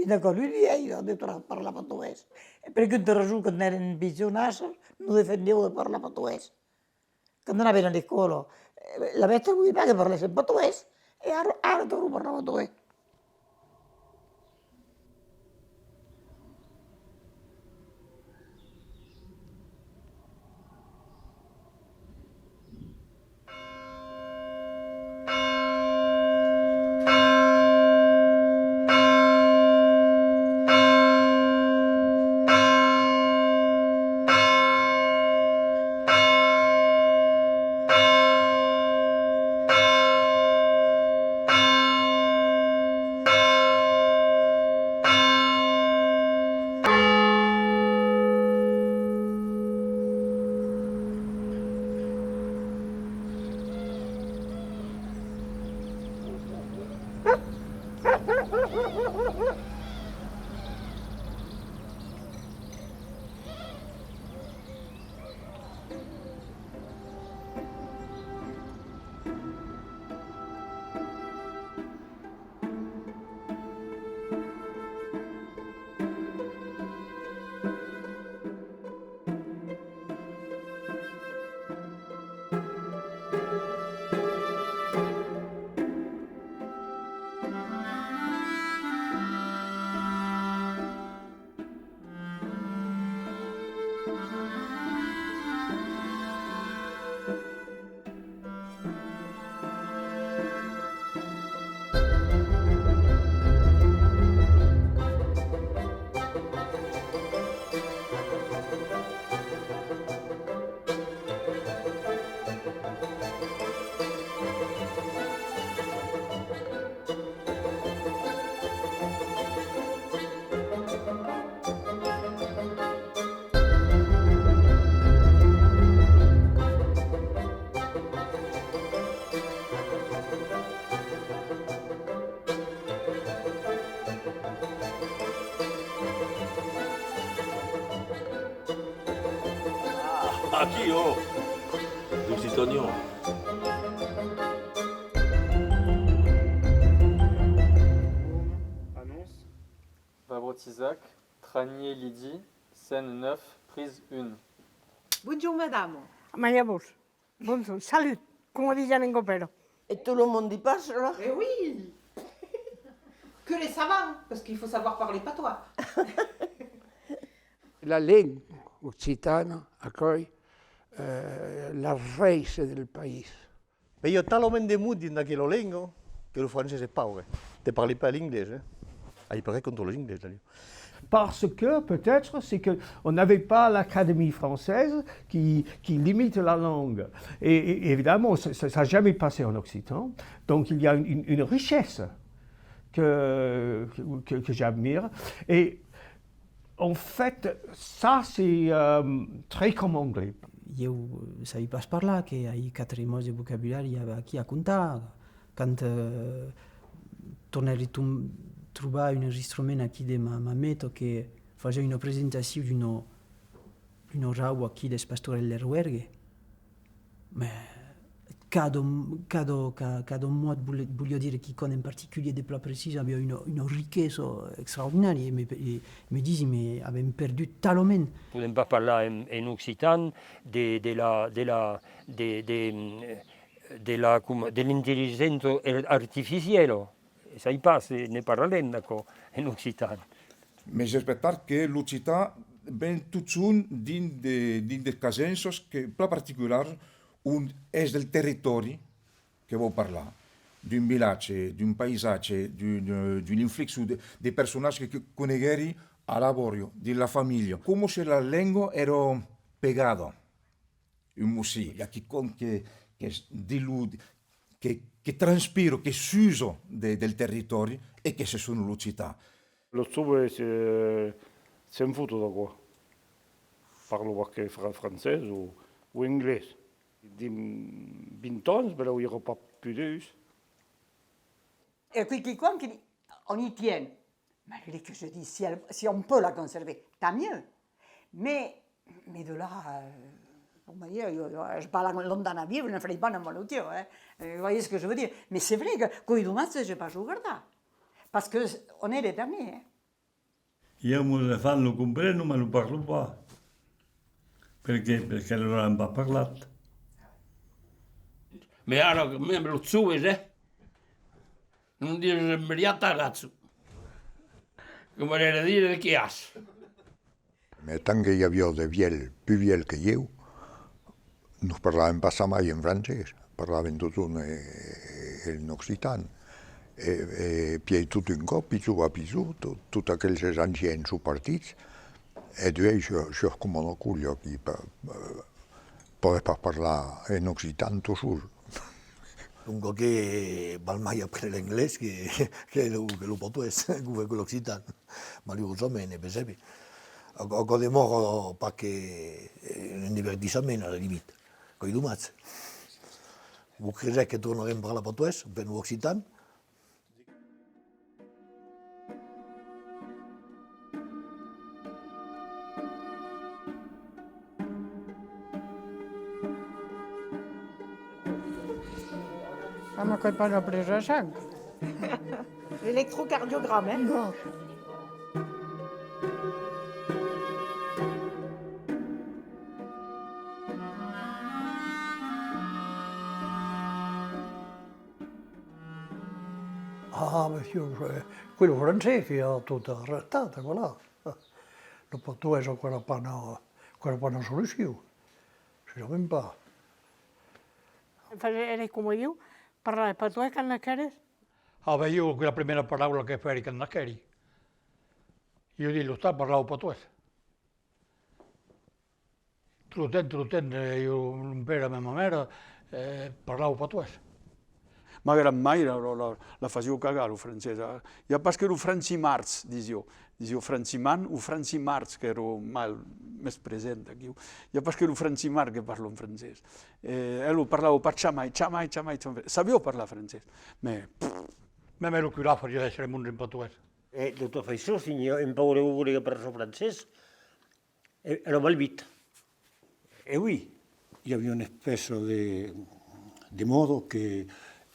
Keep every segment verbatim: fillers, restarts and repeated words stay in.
E d'aquò, lui, lui, ai de tornar parlar patoès. E per quauqua rason, quand èrem pichonasses, nos defendián de parlar patoès. Quand anavan a l'escòla, eh, la mèstra voliá pas que parlèssem patoès, e ara, ara tornan parlar patoès. Ah, aquí, oh! D'Occitània. Annonce. Vabre Tisac, Tranier Lydie, scène neuf, prise un. Bonjour, madame. Maria vos. Bonjour, salut, coma disián en Copèra. Et tout le monde y passe, là. Eh oui. Que les savants, parce qu'il faut savoir parler patois. La lenga occitana, aquò's, eh, la raiç del país. Mas i a talament de mots dins d'aquela lenga que lo francés es paure. Te parli pas l'inglés, eh? Ai pas res contra los inglés, d'ailleurs. Parce que, peut-être, c'est que on n'avait pas l'Académie française qui, qui limite la langue. Et, et évidemment, ça, ça, ça n'a jamais passé en occitan. Donc, il y a une, une, une richesse que, que, que, que j'admire. Et en fait, ça, c'est, euh, très comme anglais. Ieu, euh, sabi pas parlar, que ai quatre mots de vocabulari a, aquí a comptar. Quand, euh, tornèri tom-, trobar un enregistrament aquí de ma, ma meta que fasiá una presentacion d'una, d'una rau aquí dels Pastorèls del Roergue. Mès cada, cada, ca-, cada mot vole-, voliá dire quicòm en particulièr de plan precís, aviá una, una riquesa extraordinària, e me, e me disi, mès avèm perdut talament. Podèm pas parlar en, en occitan de, de la, de la, de, de, de la, com, de l'intelligéncia artificiala. Sai pas se ne parlarem d'aquò en occitan. Mas es vertat que l'occitan ven totjorn dins de, dins de casenças que, plan particulars, ont es del territòri que vòu parlar, d'un vilatge, d'un païsatge, d'un, d'un inflix de, de personatges que, que coneguèri a la bòria, dins la familha. Coma se la lenga èra pegada. Un mocin, i a quicòm que, qu'es de lo, que, que transpira, que s'usa de, del territòri e que se sona l'occitan. Los joves se, se'n foton d'aquò. Parlan pas que fra-, francés o, o anglés. Dins vint ans, benlèu i aurà pas pus d'uèlhs. E aquí quicòm que di-, on y tient. Malgré que je dis, si elle, si on peut la conserver, tant mieux. Mais, mais de là, euh, bon, ben, je, je, je parle longtemps à vivre, ne ferai pas n'importe quoi, hein. Euh, vous voyez ce que je veux dire. Mais c'est vrai que, qu'es domatge, j'ai pas regardé. Parce que on est les derniers, hein. Ieu, mos enfants lo comprenon, mas lo parlon pas. Perqué? Perque lo n'avèm pas parlat. Mès ara, mèma los joves, eh? Non disen meriat agacho. Coma èra dire de qué as. Mès tant que i aviá de vièlhs, pus vièlhs que ieu, nos parlàvem pas jamai en francés, parlàvem totun, eh, en occitan. E, e pièi tot un còp, pichon a pichon, to-, tots aqueles ancians son partits, e duèi siás, siás coma una colha aquí, pa-, pa-, pòdes pas parlar en occitan tot sol. Donc que val mai aprene l'anglés que, que lo, que lo patoès, que, que l'occitan. Malurosament, e ben, sabi. Aquò, aquò demòra pas que, eh, un divertissament, a la limita. Qu'es domatge. Vos cresètz que tornarem parlar patoès, ben, occitan? Ah, ma qu'ai pas la presa de sang. L'électrocardiogramme, hein? Non. Ah, monsieur, eh, quel francés que a tot arrestat, voilà. Lo patoès, aquò èra pas una, aquò èra pas una solucion. Segurament pas. Enfin, èra coma ieu, parlava patoès quand naquères? Ah ben, ieu, la primièra paraula que fèri quand naquèri. Ieu dins l'ostal parlava patoès. Tot lo temps, tot lo temps, eh, ieu, mon pèra, ma mèra, eh, parlavan patoès. Ma grand-maire, la, la, la fasiá cagar, lo francés, eh. I a pas que lo francimarç, disiá. Disiá franciman o francimarç, qu'èra mal, mès present aquiu. I a pas que lo francimarç que parla en francés. E ela parlava pas jamai, jamai, jamai, jamai. Sabiá parlar francés, mès, pff. Mèma lo curat fasiá de sermons en patoès. E de tota faiçon, si n'i a un paure que parla francés, e, èra mal vist. E oui, i aviá una espèça de, de mòda que,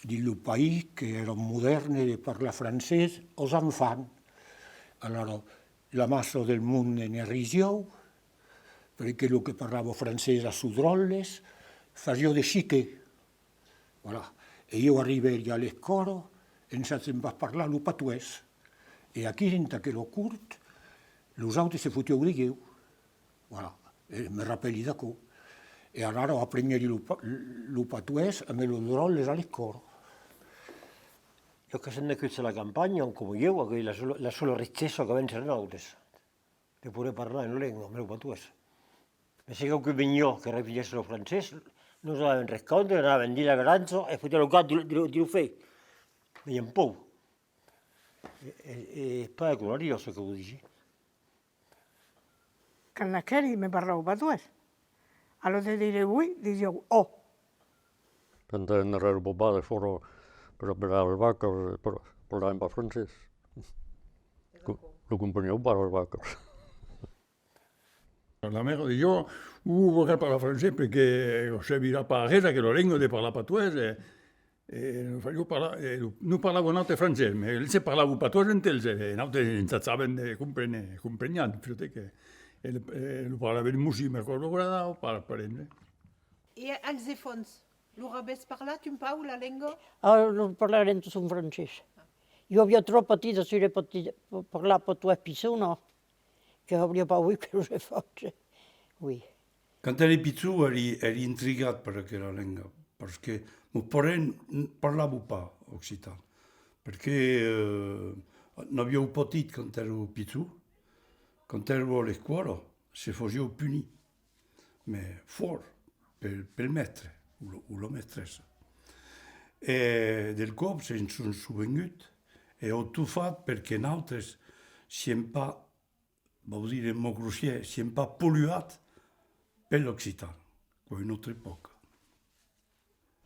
dins lo país, que èra modèrne de parlar francés als enfants. Alara, la massa del monde ne risiá, perque lo que parlava francés a sos dròlles fasiá de chiquets. Voilà. E ieu arribèri a l'escòla en sachent pas parlar lo patoès. E aquí, dins aquela cort, los autres se fotián de ieu. Voilà. E me rapèli d'aquò. E alara aprenguèri lo pa-, lo patoès amb los dròlles a l'escòla. Los que son nascuts a la campanha, coma ieu, aquò's la sola, la sola richessa qu'avèm, sèm nautres. De poder parlar en lenga, amb lo patoès. Mès se qualqu'un veniá que refusèsse lo francés, nos anàvem respondre, anàvem dins la granja e fotiam lo cap dins, dins, dins lo fuòc. Aviam paur. E, e, e es pas aclarir çò que vos disi. Quand naquèri, me parlava patoès. A l'òre de dire oui, disián ò. Quand anèm darrèr lo papà defòra per apelar las vacas, eh, par-, parlàvem pas francés. Co-, lo comprenián pas, las vacas. La mèra disiá: o vos cal parlar francés, perque vos servirà pas a res aquela lenga de parlar patoès, e, e nos fasiá parlar, e lo, nos parlavan nautres francés, mès eles se parlavan patoès entre eles, e nautres ensajàvem de comprene, compreniam, figura-te que, e, e lo parlava de Mossi, me recòrdo, agradava pas, per exemple. E als enfants, lor avètz parlat un pauc la lenga? Ah, lor parlarem tot en francés. Jo aviá tròp patit, assuréu, patit, parlar patoès pichon, non? Que auriá pas volgut que los enfants, oui. Quand èri pichon, èri, èri intrigat per aquela lenga, parce que mos parents n-, parlavan pas occitan, perque, eh, n'avián patit quand èran pichons, quand èran a l'escòla, se fasián punir. Mès fòrt pel, pel mèstre o la, o la mestressa. E del còp se'n son sovenguts e an tot fach perque nautres siam pas, vau dire un mot grossièr, siam pas polluats per l'occitan, qu'es una autra epòca.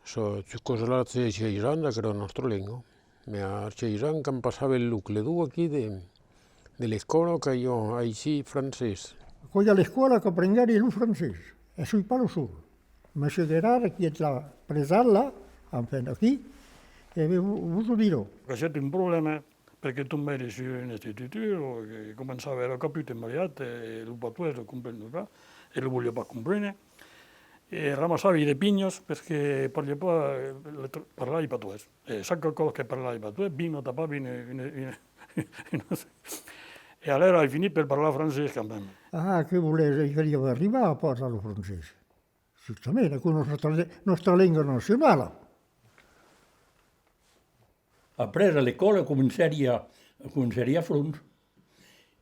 Çò, tu causes la txeiranda, qu'èra nòstra lenga. Mès a txeiranda, quand passava lo cledon aquí de, de l'escòla, qu'aviá aicí francés. Qu'es a l'escòla qu'aprenguèri lo francés, e soi pas lo sol. Monsieur Guérard, qui est là, présent là, enfin, aquí, e vos, vos o dirà. Qu'aquò es un problèma, perque tombère sus un institutor que començava, èra caput e malhat, e lo patoès lo comprendiá pas, e lo voliá pas comprene, e ramassavi de pinhas perque parliá pas, eh, le tr-, parlavi patoès. E chaque còp que parlavi patoès, bim, atapavi una, una, una, una... E alèra ai finit per parlar francés quand même. Ah, que volètz, i caliá arribar a parlar lo francés. Justament, aquò, nòstra le-, nòstra lenga nacionala. Après, a l'escòla, comencèri a, comencèri a Frons.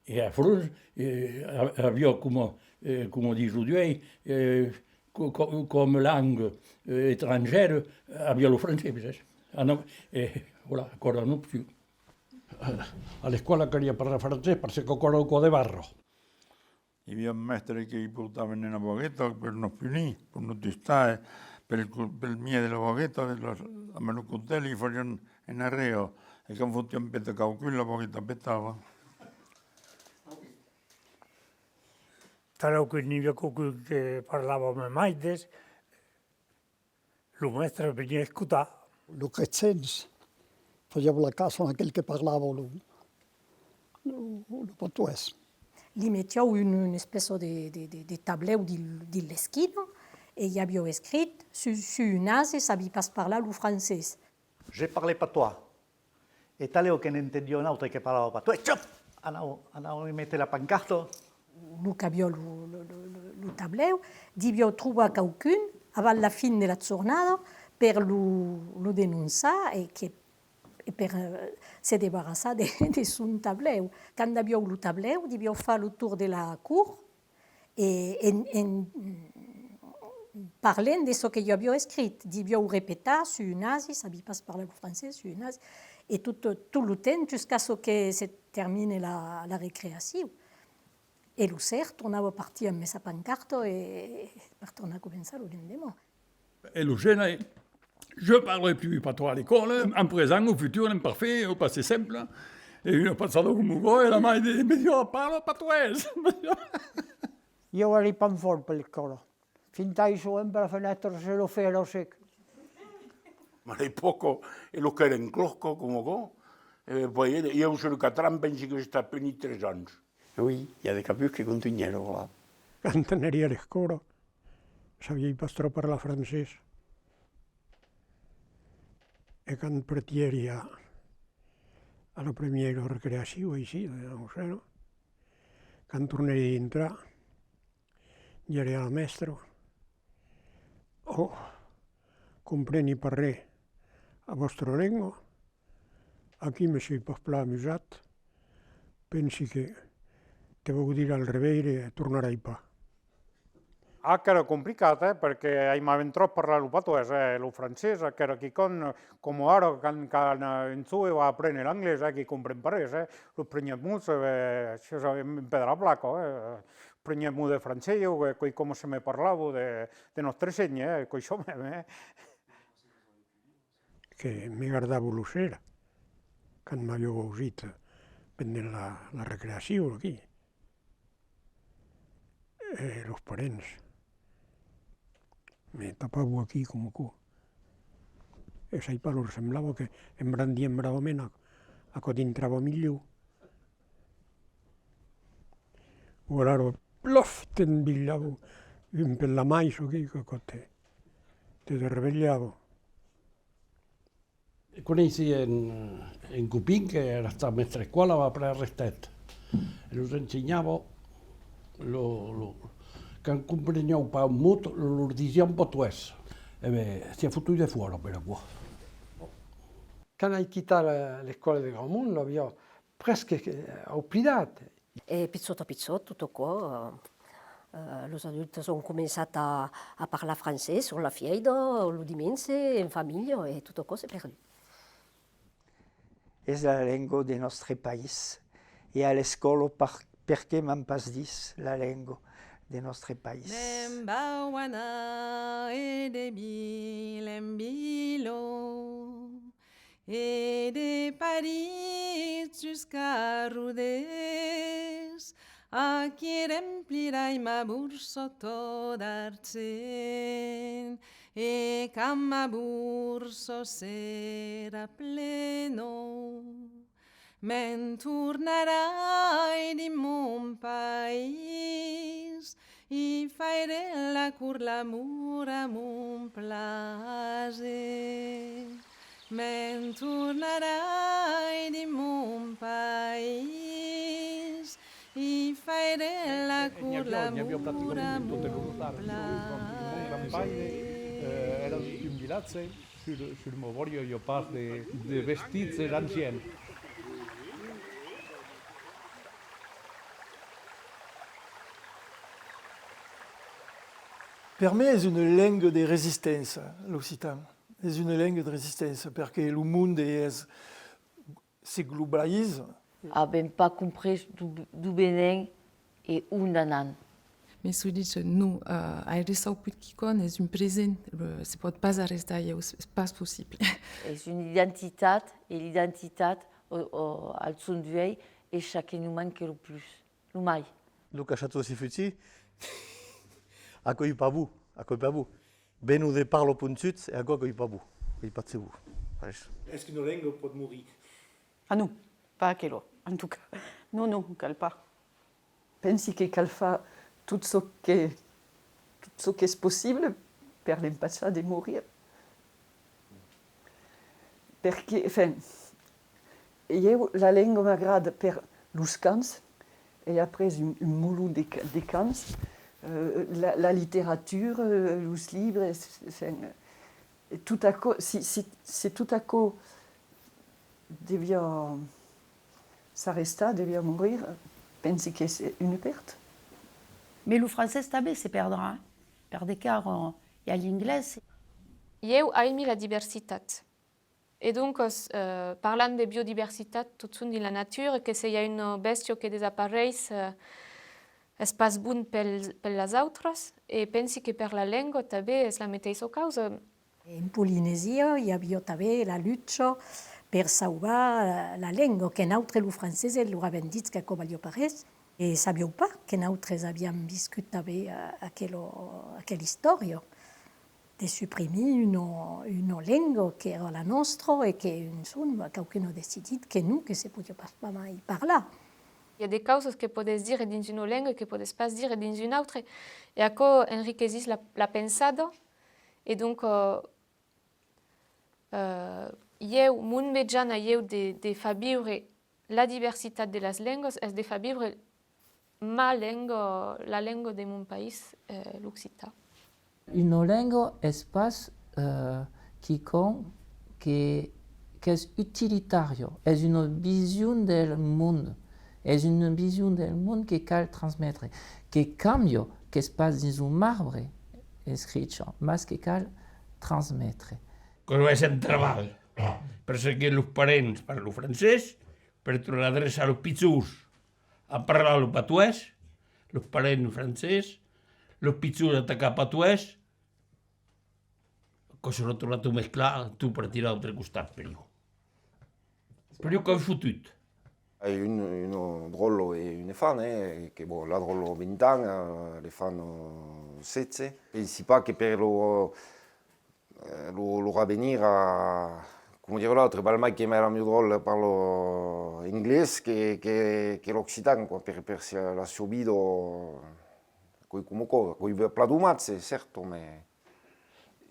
E a Frons, eh, a-, aviá, coma, eh, coma dison uèi, eh, co-, co-, comme langue, eh, étrangère, aviá lo francés, vesètz. Ah non, eh, voilà, aquò èra una opcion. A l'escòla caliá parlar francés, parce qu'aquò èra un còp de barra. I aviá un mèstre que i portavan una bagueta per nos punir, per nos tustar, e pel co-, pel mièg de la bagueta, de la, amb lo cotèl, i fasián una rèa, e quand fotián petar qualqu'un, la bagueta petava. Talèu que n'i aviá qualqu'un que parlava amb maites, lo mèstre veniá escotar. Los crescents fasián la caça a aquel que parlava lo, lo, lo patoès. Li metián un, una espèça de, de, de, de tablèu dins, dins l'esquina e i aviá escrit: sus, sus un ase, sabi pas parlar lo francés. Je parle patois. E talèu que n'entendiá un autre que parlava patoès, chòp! Anava, anava metre la pancarta. Lo qu'aviá lo, lo, lo, lo, lo tablèu, deviá trobar qualqu'un avant la fin de la jornada per lo, lo denonçar e que, e per, eh, se desbarrassar de, de son tablèu. Quand aviá lo tablèu, deviá far lo torn de la cort e en, en parlent de çò que i aviá escrit, deviá repetar sus un ase, sabi pas parlar lo francés, sus un ase, e tot, tot lo temps, jusqu'à çò que se termine la, la recreacion. E lo ser tornava partir amb sa pancarta e per tornar començar lo lendeman. E lo ser, eh, je parle plus patois à l'école, en présent, au futur, en imparfait, au passé simple. E una passada coma aquò, e la maire me diá: parla patoès! Ieu èri pas fòrt per l'escòla. Fintai sovent per la fenèstra se lo fèra sec. A l'epòca, e lo qu'èra en clòsca, coma aquò, e puèi, ieu sus quatre ans, pensi que estat punit tres ans. Oui, i a de cabuts que contunhèron, voilà. Quand anèri a l'escòla, sabiái pas tròp parlar francés. E quand partièri a, a la premièra recreacion, aicí, de la Naucèla, quand tornèri dintrar, diguèri a la mèstra: «Ò, compreni pas res a vòstra lenga, aquí me soi pas plan amusat, pensi que, te vau dire al reveire, tornarai pas.» Aquò èra complicat, eh, perque aimavan tròp parlar lo patoès, eh, lo francés, aquò èra quicòm, coma ara, quand, quand, eh, un jove va aprene l'anglés, eh, que compren pas res, eh, los primièrs mots, eh, se saben un pè de la placa, eh, primièr mot de francés, ieu, eh, quicòm se me parlava de, de Nòstre Sénher, eh, quicòm, eh. Que me gardava lo ser, quand m'aviá ausit pendent la, la recreacion aquí. E los parents me tapavan aquí coma aquò. E sai pas, lor semblava que en brandiant bravament a-, aquò dintrava milhor. O alara, plof, t'envilhava un per la maissa aquí, que aquò te, te desrevelhava. Coneissi un, un copin que èra estat mèstre d'escòla, va après arrestat. E los ensenhava, lo, lo, quand comprenián pas un mot, lo, lor disiá en patoès. E ben, siá fotut defòra per aquò. Quand ai quitat la, l'escòla de Gramont, l'aviá presque, eh, oblidat. E pichòt a pichòt, tot aquò, eh, eh, los adultes an començat a, a parlar francés sus la fièira, lo dimenge, en familha, e tot aquò s'es perdut. Es la lenga de nòstre país. E a l'escòla, per, perqué m'an pas dich la lenga de nòstre país? Me'n vau anar e de vila en vila. E de París jusqu'a Rodés, aquí remplirai ma borsòta d'argent, e quand ma borsa serà plena, Me'n tornarai dins mon país, i fairè la cort, l'amor a mon plaser. Me'n tornarai dins mon país, i fairè la cort, l'amor a mon plaser. Era un vilatge. Sul, sul mobòri i a pas de, de vestits ancians. Per me es una lenga de resisténcia, l'occitan. Es una lenga de resisténcia, perque lo monde es se globaliza. Avèm pas comprés d'o-, d'o venèm e ont anam. Me soi dich, non, eh, aire sauput quicòm es un present, le, se pòt pas arrestar, ieu, es, es pas possible. Es una identitat, e l'identitat, o, o, al jorn d'uèi, es çò que nos manca lo plus, lo mai. Lo cachatz si fuchi, aquò es pas bon, aquò es pas bon. Veno de parlar ponchut e aquò qu'es pas bon, qu'es pas se bon. Res. Est-ce qu'una lenga pòt morir? Ah non, pas aquela, en tot cas. Non, non, cal pas. Pensi que cal far tot çò que, tot çò qu'es possible per l'empachar de morir. Perque, enfin, ieu, la lenga m'agrada per los cants, e après un, un molon de ca-, de cants, euh, la, la literatura, euh, los libres, enfin, e tot aquò, si, si, se tot aquò deviá s'arrestar, deviá morir, pensi qu'es una pèrta. Mas lo francés tanben se perdrà, eh? Per de qu'ara i a l'inglés. Ieu aimi la diversitat. E doncas, eh, parlant de biodiversitat, totjorn dins la natura, que se i a una bèstia que desapareis, eh, es pas bon pel, per las autras, e pensi que per la lenga tanben es la meteissa causa. En Polinesia i aviá tanben la lucha per sauvar la, la lenga, que nautres, lo francés, lor avèm dit qu'aquò valiá pas res, e sabián pas que nautres aviam viscut tanben, eh, aquela, aquela istòria de suprimir una, una lenga qu'èra la nòstra e que un jorn qualqu'un a decidit que non, que se podiá pas mai parlar. I a de causas que pòdes dire dins una lenga que pòdes pas dire dins una autra, e aquò enriquesís la, la pensada, e donc, eh, eh, ieu, mon mejan a ieu de, de far viure la diversitat de las lengas es de far viure ma lenga, la lenga de mon país, eh, l'occitan. Una lenga es pas, eh, quicòm que, qu'es utilitària, es una vision del mond, es una vision del mond que cal transmetre, que càmbia, qu'es pas dins un marbre escricha, mas que cal transmetre. Quò es un trabalh, perque los parents parlan francés, per tornar adreçar los pichons a parlar lo patoès, los parents francés, los pichons atacar patoès, quò serà tornar tot mesclar, tot partir a l'autre costat, per ieu. Per ieu qu'es fotut. Ai un, una dròlla e un enfant, eh, que, bon, la dròlla vint ans, eh, l'enfant, eh, setze. Pensi pas que per lo, eh, lo, lo avenir, a, coma dire l'autre, val mai que la mieu dròlla parla anglés que, que, que l'occitan, quoi, per, per la sieu vida, quò's coma aquò, quò's plan domatge, certo, mas...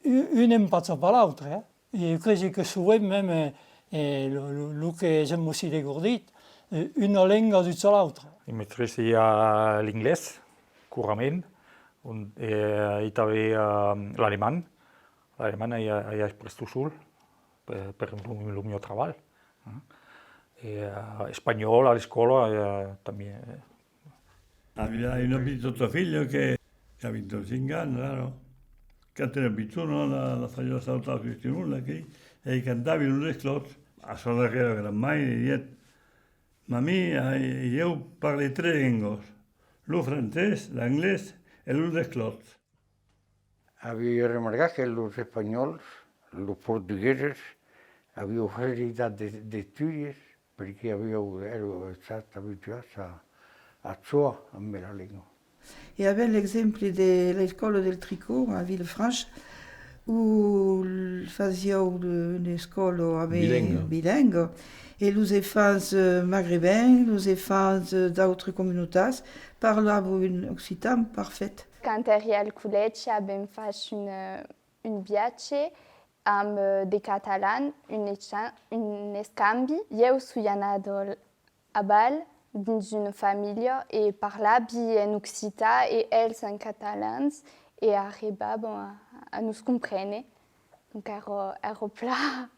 Un, un empacha pas l'autre, eh? E cresi que sovent, mème, eh, lo, lo, lo que es un bocin degordit, eh, una lenga ajuda l'autra. E maîtrisai l'inglés, corrament, un, e, e tanben, eh, l'alemand. L'alemand ai, ai, ai aprés tot sol, per, per lo, lo mieu trabalh, eh. E, eh, espanhòl a l'escòla, eh, tanben, eh. Aviá una pitita filha que, qu'a vint-e-cinc ans, ara, quand èra pichona, la, la fasiá sautar sus un aquí, e i cantavi los esclòps. A sa darrièra grand-maire, diguèt: "Mamí, ai, ieu parli tres lengas, lo francés, l'anglés e los esclòps." Aviái remarcat que los espanhòls, los portugueses, avián facilitat de, d'estudis, perque avián, èran estats abituats a, a jogar amb la lenga. E avèm l'exemple de l'escòla del Tricot a Villefranche, O l-, fasián de, una escòla, a ben, bilingua. Bilingua. E los enfants, eh, magrebins, los enfants, eh, d'autras comunautats parlavan un occitan parfait. Quand èri al collègi, avèm fach un, eh, un viatge amb, eh, de catalans, un echa-, un escambi. Ieu soi anada a Bal dins una familha e parlavi en occitan e els en catalans e arribavan a, a nos comprene. Donc èra, èra plan.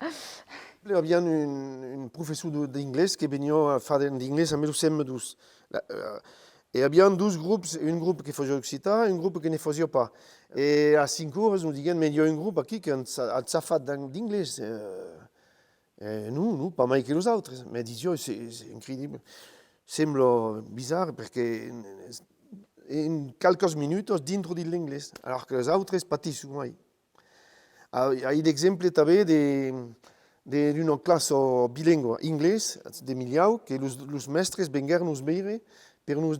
Aviam un, un professor de, d'inglés que veniá a far de, d'inglés amb lo C M dos. La, eh, e aviam dos grops, un grop que fasiá occitan e un grop que ne fasiá pas. E a cinc oras nos diguèt: "Mès i a un grop aquí qu'an cha-, an chafat d'an-, d'inglés." Eh, Eh, non, non, pas mai que los autres. Me disiá, c'est, c'est incredible. Sembla bizarre perque en, en qualques minutas dintro dins l'anglés, alors que los autres patisson mai. Ai, ai d'exemples tanben de, de, d'una classa bilingua, anglés, de Milhau, que los, los mèstres venguèron nos veire per nos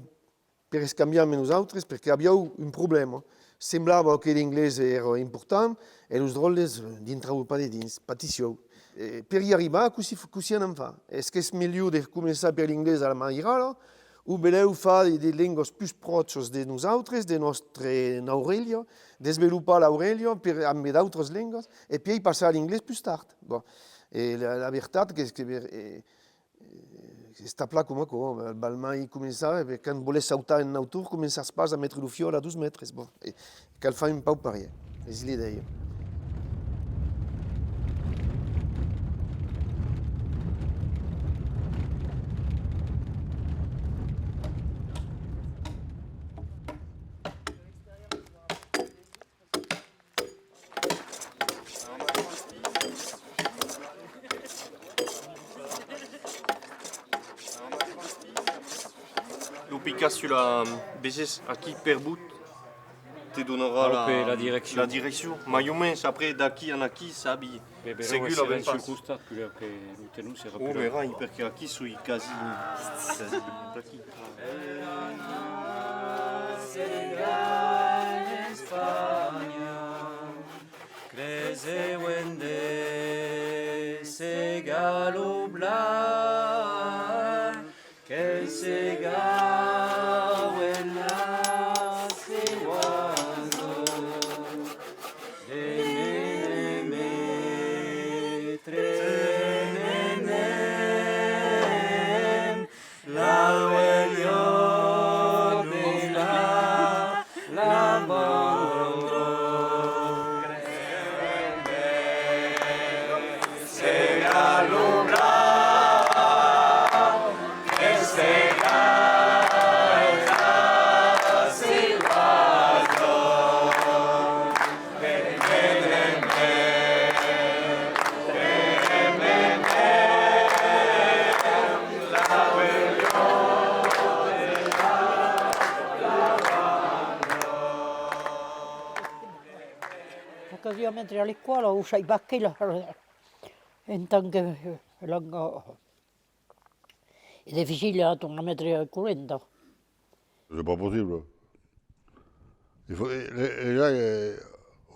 per escambiar amb nosautres, perque avián un problèma. Semblava que l'anglés èra important e los dròlles, eh, dintravan pas dedins, patissián. E per i arribar, cossí f-, cossí anam far? Es qu'es melhor de començar per l'anglés a la mairala, o belèu far de, de lengas pus pròchas de nosautres, de nòstra naurelha, desvelopar l'aurelha per, amb d'autras lengas, e pièi passar a l'anglés pus tard? Bon. E la, la vertat qu'es que, eh, Eh, es plan coma aquò, val mai començar, e quand vòles sautar en nautor, començas pas a metre lo fiòl a dos mètres. Bon, e cal far un pauc parièr, es l'idèia. Lo picas sus la, veses aquí per bot, te donarà la, la direccion. La direccion. Mai o mens, après, d'aquí en aquí, sabi. Segur l'avèm pas. Sul costat, que lo, que lo tenor serà pus... Oh, mai rai, perque aquí soi quasi, quasi d'aquí. Crese wende se galo bla, que se gawen la se wazo, de nene me trenenem. Quasiment a l'escòla, o sai pas que la, en tant que, eh, lenga, es dificil a tornar metre correnta. C'est pas possible. Il faut, eh, eh, eh, eh,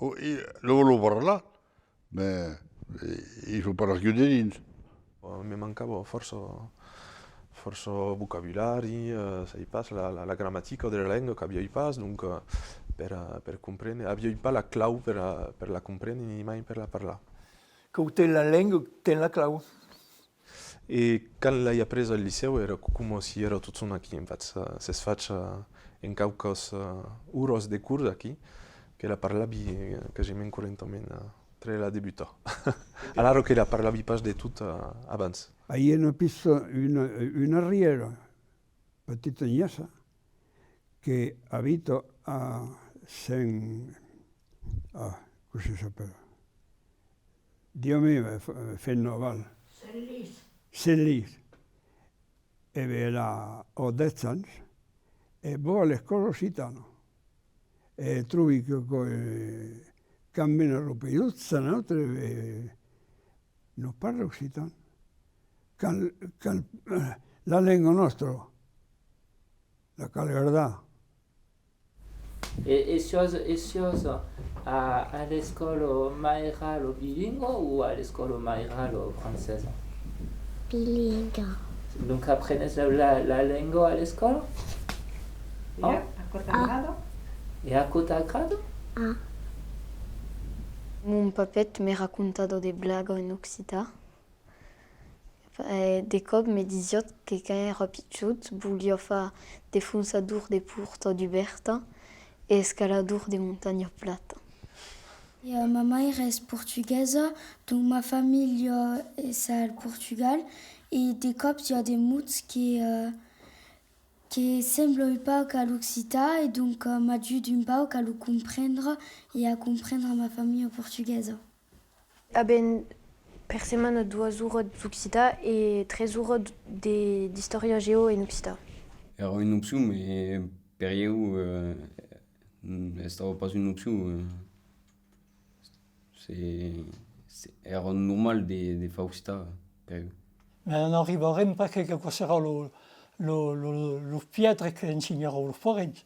oh, i, lo, lo parlar, mais, eh, il faut pas l'arcudir dins. Me mancava fòrça, fòrça vocabulari, eh, sai pas, la, la, la gramatica de la lenga qu'aviái pas, donc, eh, per, eh, per comprene, aviái pas la clau per, eh, per la comprene, ni mai per la parlar. Qu'o ten la lenga, ten la clau. E quand l'ai apresa al licèu, èra co-, coma si èra totjorn aquí, en fach, eh, s'es fach, eh, en quauquas, eh, oras de cors aquí, que la parlavi, eh, quasiment correntament, eh, tre la debuta. Alara que la parlavi pas de tot, eh, abans. Ai una pissa, una, una arrièra, petita nièça, que abita a Sent, ah, cossí s'apèla? Dieu meu, eh, f-, eh, femna aval. Sent Lis. Sent Lis. E ben, ela a dètz ans, e va a l'escòla occitana. E trobi que, que, eh, quand ven a lo país, se n'autre, eh, nos parla occitan. Cal, cal, eh, la lenga nòstra, la cal gardar. E, e siás, e siás a, a l'escòla mairala bilingua o a l'escòla mairala francesa? Bilingua. Donc aprenes la, la, la lenga a l'escòla? E a, a quò t'agrada? E a quò t'agrada? Ah. Mon papet me racontava de blagas en occitan. Eh, de còps me disiá que quand èra pichon voliá far defonçador de pòrta dubèrta e escalador de montanha plata. E, eh, ma maire es portuguesa, donc ma familha es al Portugal, e de còps i a de mots que, eh, que semblan un pauc a l'occitan, e donc, eh, m'ajudan un pauc a lo comprendre e a comprendre ma familha portuguesa. Avèm per setmana doas oras d'occitan e tres oras de, d'istòria geo en occitan. Èra una opcion, mas per ieu, eh, estava pas una opcion, eh. Se, se, èra normal de, de far occitan per ieu. Mas n'arribarem pas que, que aquò serà lo, lo, lo, los piètres que ensenharàn los parents.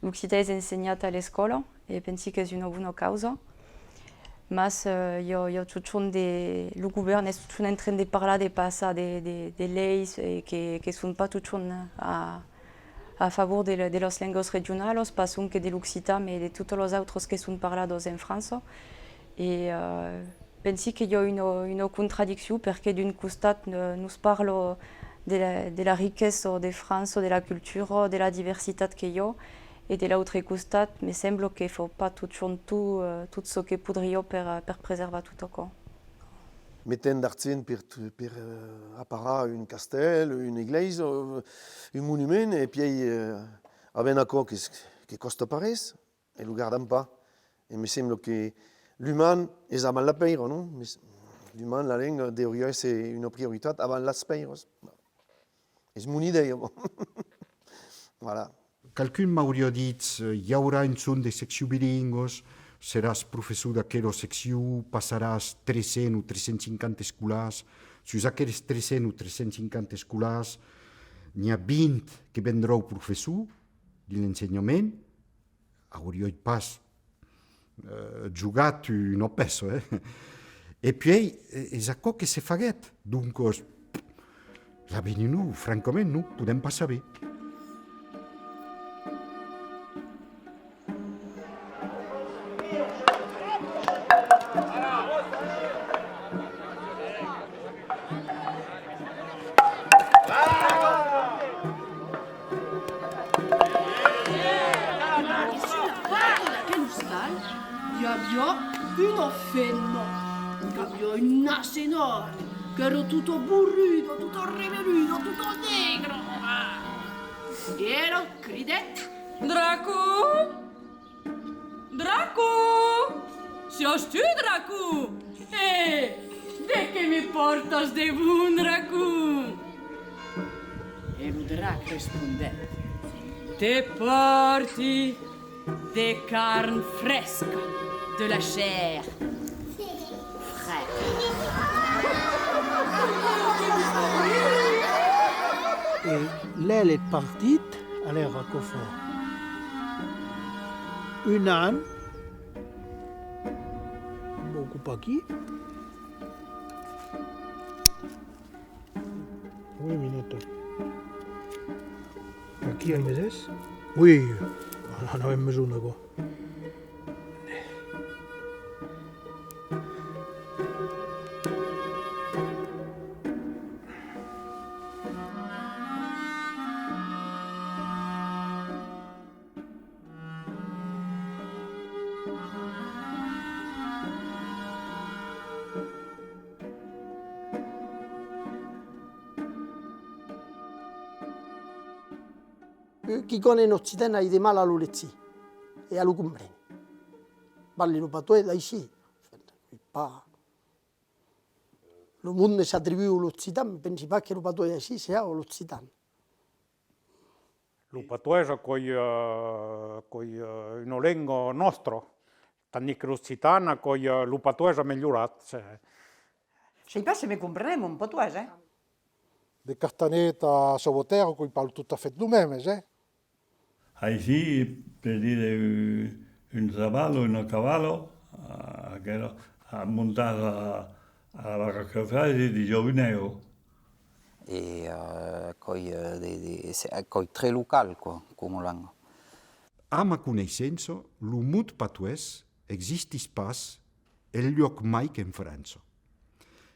L'occitan es ensenhat a l'escòla e pensi qu'es una bona causa, mas, eh, i a, i a totjorn de, lo govèrn es totjorn en tren de parlar, de passar de, de, de leis, eh, que, que son pas totjorn a, a favor de, de las lengas regionalas, pas sonque de l'occitan, mas de totas las autras que son parladas en França. E, eh, pensi que i a una, una contradiccion, perque d'un costat, eh, nos parla de la, de la riquesa de França, de la cultura, de la diversitat que i a, e de l'autre costat, me sembla que fa pas totjorn tot, eh, tot çò que podriá per, per preservar tot aquò. Metèm d'argent per, per, eh, aparar un castèl, una glèisa, eh, un monument, e pièi, eh, avèm aquò que, que còsta pas res, e lo gardam pas. E me sembla que l'uman es abans la pèira, non? Mes l'uman, la lenga, deuriá èsser una prioritat abans las pèiras. Es mon idèia, bon. Voilà. Qualqu'un m'auriá dit, eh, i aurà un jorn de seccions bilingüas, seràs professor d'aquela seccion, passaràs tres cents o tres cents cinquanta escolars. Sus aqueles tres cents o tres cents cinquanta escolars, n'i a vint que vendràn professor dins l'ensenhament. Auriái pas, eh, jogat una pèça, eh? E puèi, eh, es aquò que se faguèt. Doncas, l'avenir, non, francament, non, podèm pas saber. Aquel ostal, i aviá una femna qu'aviá un asenòl, qu'èra tota borruda, tota rebeluda, tota negra. E ela cridèt: Draco! Draco! Siás tu, Draco? E de qué me pòrtas de bon, Draco? E lo drac respondèt: Te pòrti de carn fresca, de la chair fraîche. E l'èl es partit, alèra aquò fa un an, vau copar aquí. Oui, minuta. Aquí al mesés? Oui, anam en besonh d'aquò. Quicòm en occitan ai de mal a lo legir e a lo comprene. Parli lo patoès d'aicí. Pas. Lo monde s'atribua a l'occitan, pensi pas que lo patoès d'aicí siá l'occitan. Lo patoès, aquò's, eh, aquò's, eh, una lenga nòstra, tandis que l'occitan, aquò's, eh, lo patoès amelhorat. Sai pas se me comprenètz, mon patoès, eh? De Castanet a Sauvatèrra, aquò's pas tot a fèt lo mèmes, eh? Aicí, per dire un, un chaval o una cavala, aquela, a montar a, a la vaca que fai, se ditz jovinèu. E, eh, aquò's, eh, de, de, se, aquò's très local, quoi, coma lenga. A ma coneissença, lo mot patoès existís pas enlòc mai qu'en França.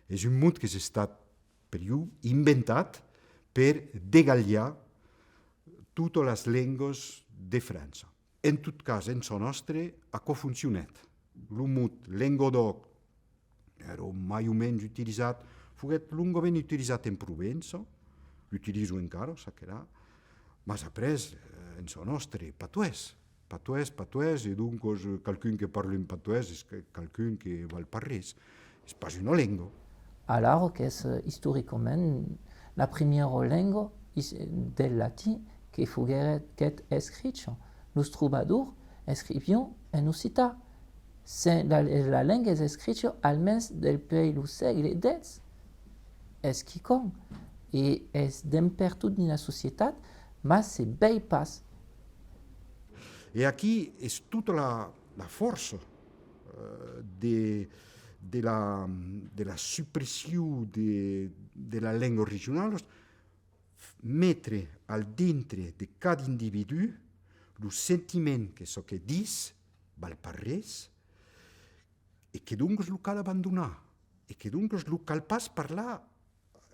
Es un mot qu'es estat, per ieu, inventat per degalhar totas las lengas de França. En tot cas, en çò nòstre, aquò foncionèt. Lo mot lenga d'òc èra mai o mens utilizat, foguèt longament utilizat en Provença, l'utilizo encara, çaquelà, mas après, eh, en çò nòstre, patoès. Patoès, patoès, e doncas, eh, qualqu'un que parla en patoès es que-, qualqu'un que val pas res. Es pas una lenga. Alara qu'es, eh, istoricament la primièra lenga is-, del latin que foguèt escricha. Los trobadors escrivián en occitan. Se la, la lenga es escricha almens dempuèi lo sègle dètz, es quicòm, e es dempertot dins la societat, mas se vei pas. E aquí es tota la, la fòrça, eh, de, de la, de la supression de, de la lenga regionala, metre al dintre de cada individú lo sentiment que çò que ditz val pas res, e que doncas lo cal abandonar, e que doncas lo cal pas parlar,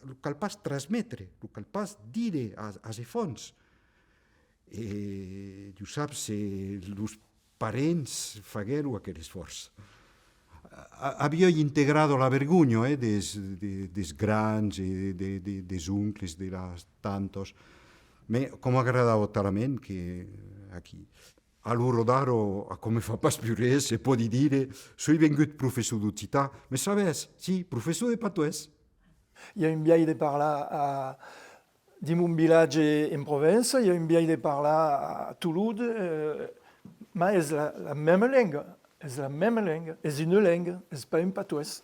lo cal pas transmetre, lo cal pas dire as, as efants. E, tu saps, se los parents faguèron aquel esfòrç. A-, aviái integrada la vergonha, eh, des, de, des grands e de, de, des oncles, de las tantas, mès aquò m'agradava talament que aquí. A l'ora d'ara, aquò me fa pas pus res, se pòdi dire, soi vengut professor d'occitan, mès sabètz, si, professor de patoès. I a un biais de parlar a, dins mon vilatge en Provença, i a un biais de parlar a Toulouse, eh, mas es la, la mèma lenga, es la mèma lenga, es una lenga, es pas un patoès.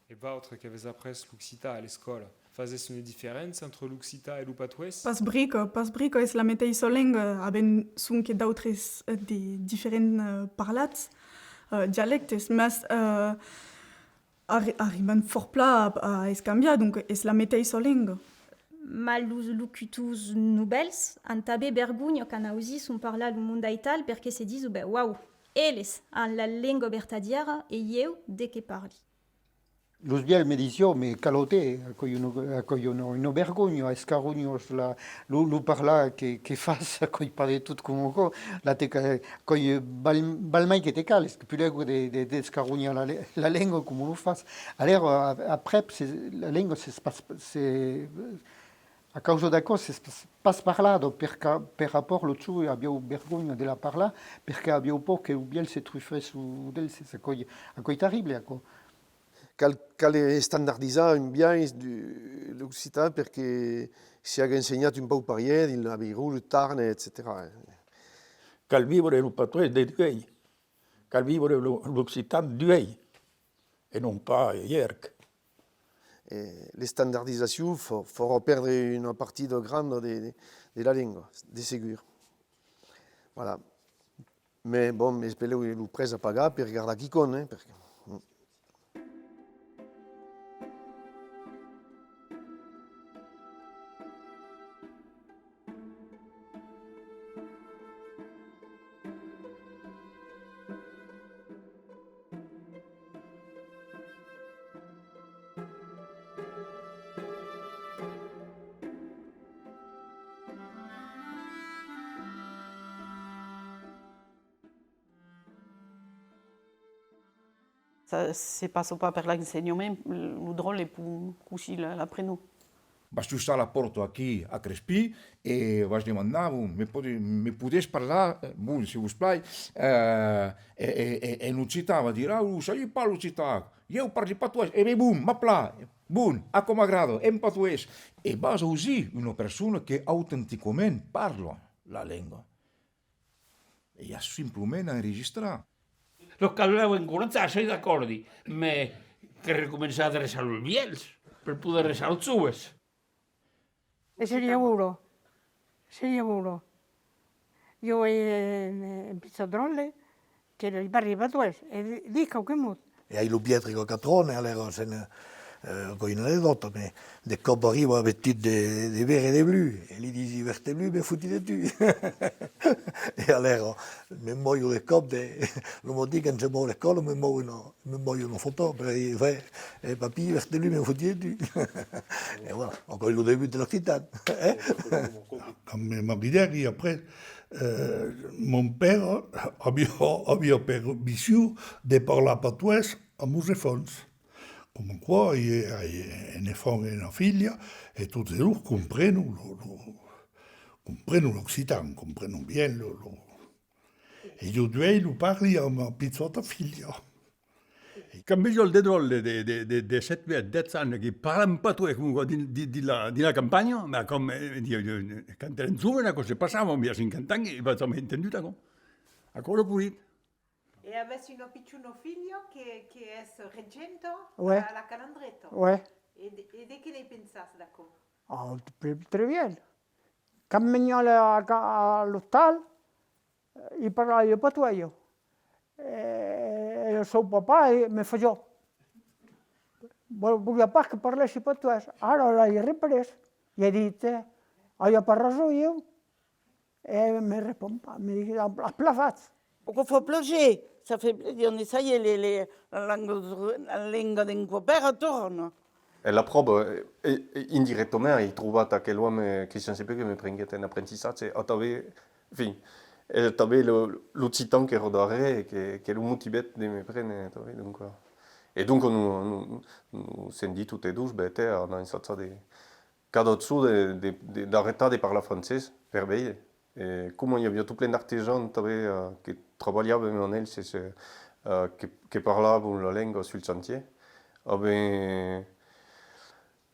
E vautres qu'avètz aprés l'occitan a l'escòla, fasètz una diferéncia entre l'occitan e lo patoès? Pas brica, pas brica, es la meteissa lenga, avèm sonque d'autres, eh, de diferents, eh, parlats, eh, dialèctes, mas, eh, arri-, arribam fòrt plan a, a escambiar, donc es la meteissa lenga. Mas los locutors novèls an tanben vergonha quand ausisson parlar lo monde aital, perque se dison, ben, uau, eles an la lenga vertadièra e ieu de qué parli? Los vièlhs me disián, mès calma-te, aquò's una, aquò's una, una vergonha, escarronhas la, lo, lo parlar que, que fas, aquò's pas de tot coma aquò, la te ca-, aquò's, val, val mai que te cales, que puslèu de, de, d'escarronhar la le-, la lenga coma lo fas. Alèra, a-, aprèp, se, la lenga s'es pas, se, a causa d'aquò, s'es pas, pas parlada, perque, per rapòrt, los joves avián vergonha de la parlar, perque avián paur que los vièlhs se trufèsson d'eles, aquò's, aquò's terrible, aquò. Cal, cal estandardizar un biais de, l'occitan perque siague ensenhat un pauc parièr dins l'Avairon, lo Tarn, etcetèra. Cal viure lo patoès de duèi. Cal viure lo, l'occitan duèi, e non pas ièrc. E l'estandardizacion fa-, farà pèrdre una partida granda de, de, de la lenga, de segur. Voilà. Mès, bon, es belèu lo prètz a pagar per gardar quicòm, eh, perque, mm. Ça, se passa pas per l'ensenhament, lo dròlle pòt cossí la, la prenon. Vas tossar la pòrta aquí a Crespin e vas demandar, bon, me pode-, me podètz parlar, eh, bon, se vos plai, eh, e, e, e, en occitan, va dire, ah, o sabi pas l'occitan, ieu parli patoès, e ben bon, m'a plan, bon, aquò m'agrada, en patoès. E vas ausir una persona que autenticament parla la lenga. E i a simplament a enregistrar. Los cal encoratjar, soi d'acòrdi, mès que recomençar a adreçar los vièlhs per poder adreçar los joves. E seriá bona, seriá bona. Jo ai un, un pichon dròlle que li parli patoès, e di-, ditz quauque mot. E ai lo piètre qu'a quatre ans, e alèra sèm, eh, aquò's una anecdòta, mès de còp arriba vestit de, de verd e de blu, e li disi: « Verd e blu, me foti de tu. » E alèra, me mòi de còp de, lo matin quand se mòu a l'escòla, me mòu una, me mòi una fotò per dire: « Vè, eh, papí, verd e blu, me foti de tu. » E voilà, aquò's lo debut de l'occitan, eh? Quand me maridèri, après, euh, mon père aviá, aviá permission de parlar patoès a mos enfants. Coma aquò, ai, ai un enfant e una filha, e totes dos comprenon lo, lo, comprenon l'occitan, comprenon bien lo, lo, e jo duèi lo parli a ma pichòta filha. Quand vesiá de dròlles de, de, de, de sèt, uèch, dètz ans que parlan patoès coma aquò dins, dins, dins la, dins la campanha, mès coma, eh, di-, di-, quand èran jovens, aquò se passava, i a cinquanta ans, i aviá jamai entendut aquò. Aquò lo polit. E avètz una pichona filha que, que es regenta, ouais, a la Calandreta. Ouais. E de, e de qué ne pensatz d'aquò? Ah, très, très bien. Quand veniá a la, a l'ostal, eh, i parlava patoès. E, e lo seu papà, eh, me fasiá. Vol-, voliá pas que parlèssi patoès. Ara l'ai représ. I ai dit, eh, aviá pas rason ieu. E me respond pas, me ditz: « As plan fach. » Aquò fa plaser, ça fait plaisir, on essaye les, les, la lenga, la lenga d'un còp èra torna. E la pròva, eh, eh, indirèctament, ai trobat aquel òme, Christian Sepe, que me prenguèt en aprentissatge, atanben, enfin, e tanben lo, l'occitan qu'èra darrèr, que, que lo motivèt de me prene, atanben, donc, eh. E donc, nos, nos, nos sèm dit totes dos, ben, tè, anam ensajar de, cada jorn de, de, de, d'arrestar de parlar francés per veire. E coma i aviá tot plen d'artesans tanben, eh, que trabalhavan amb elses, eh, eh, que, que parlavan la lenga sul chantièr, avèm,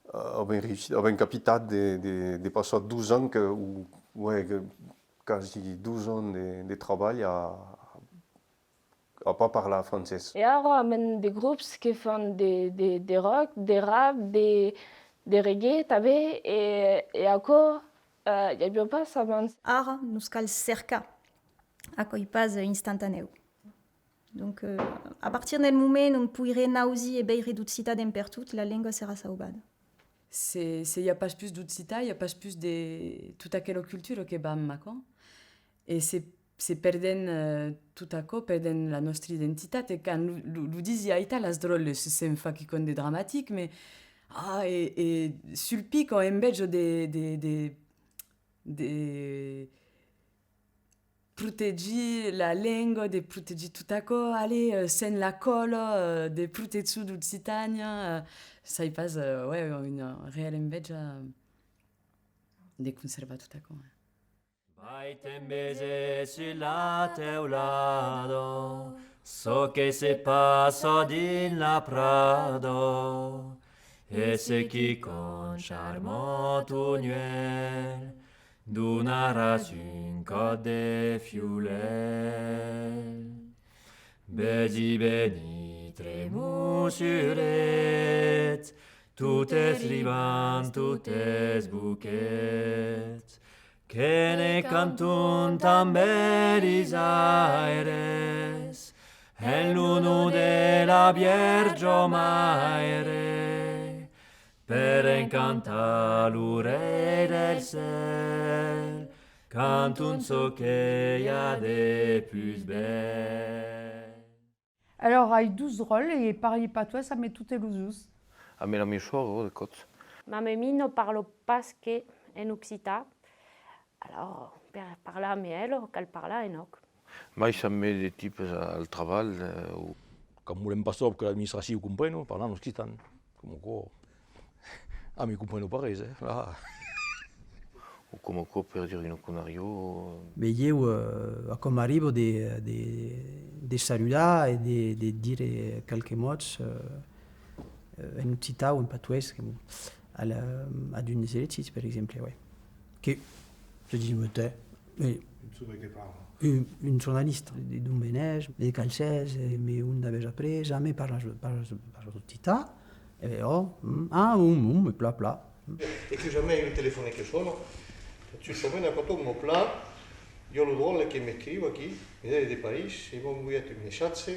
eh, avèm reüssit, avèm capitat de, de, de passar dos ans que, o, ouais, que, quasi dos ans de, de trabalh a, a pas parlar francés. E ara avèm de grops que fan de, de, de rock, de rap, de, de reggae tanben, e, e aquò, eh, i aviá pas abans. Ara nos cal cercar, aquò's pas instantanèu. Donc, euh, a partir del moment ont poirem ausir e veire d'occitan d'en pertot, la lenga serà sauvada. Se, se i a pas pus d'occitan, i a pas pus de tota aquela cultura que va amb aquò. E se, se perdèm, eh, tot aquò, perdèm la nòstra identitat. E quand lo, lo, lo disi aital, las dròlles se sent far quicòm de dramatic, mès, ah, e, e sul pic an enveja de, de, de, de, protegir la lenga, de protegir tot aquò, allez, euh, sèm la còla, euh, de protection d'Occitània, euh, sai pas, euh, ouais, una reala enveja de conservar tot aquò, ouais. Vai-te'n véser sus la teulada çò que se passa dins la prada, e se quicòm charma ton uèlh, donaràs un còp de fiolèl. Vesi venir tres mossurets, totes ribants, totes boquets, que ne canton tanben lis aires, en l'onor de la Vièrja Maire. Per encantar lo Rei del cèl, canton çò que i a de pus bèl. Alors, ai dos dròlles e parli patoès amb totes los dos. Amb la mia sòrre, de còps. Ma mamina parla pas que en occitan. Alors, per parlar amb ela, cal parlar en òc. Mai s'ambe de tipes al trabalh, eh, o... Quand volèm pas tròp que l'administracion comprena, parlam occitan. Coma aquò, ah, mi compreno pas res, eh, là. O coma aquò, per dire una conariá, o... Be, ieu, eh, aquò m'arriba de, de, de saludar e de, de dire qualques mots, eh, eh, en occitan o en patoès, que, bon, a la, a d'unes elegits, per exemple, ouais. Que se disi: « Mès tè, eh, un, un jornalista, de d'ont venètz, de qual sètz, eh, mès ont avètz aprés? Ah, mès parlatz, parlatz, parlatz occitan? » E ben, oh, mm, ah, bon, bon, mès plan, plan. E que jamai lo telefòn que sona, tu sovent aquò tomba plan, I a lo dròlle que m'escriu aquí, me de, de París, e m'a envoiat un messatge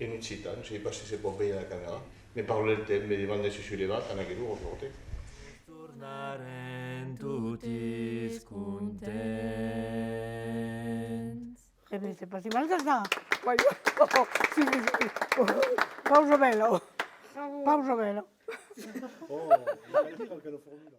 en occitan, sai pas se se pòt veire a la camèra, me parla del temps, me demanda se soi levat, tant aquel jorn, eh. Tornarem totis contents. Eh ben, c'est pas si mal que ça. Ouais. Si, si, si. Pausa bèla. Bravo. Pausa bèla. Oh, il fallait dire quelle formule.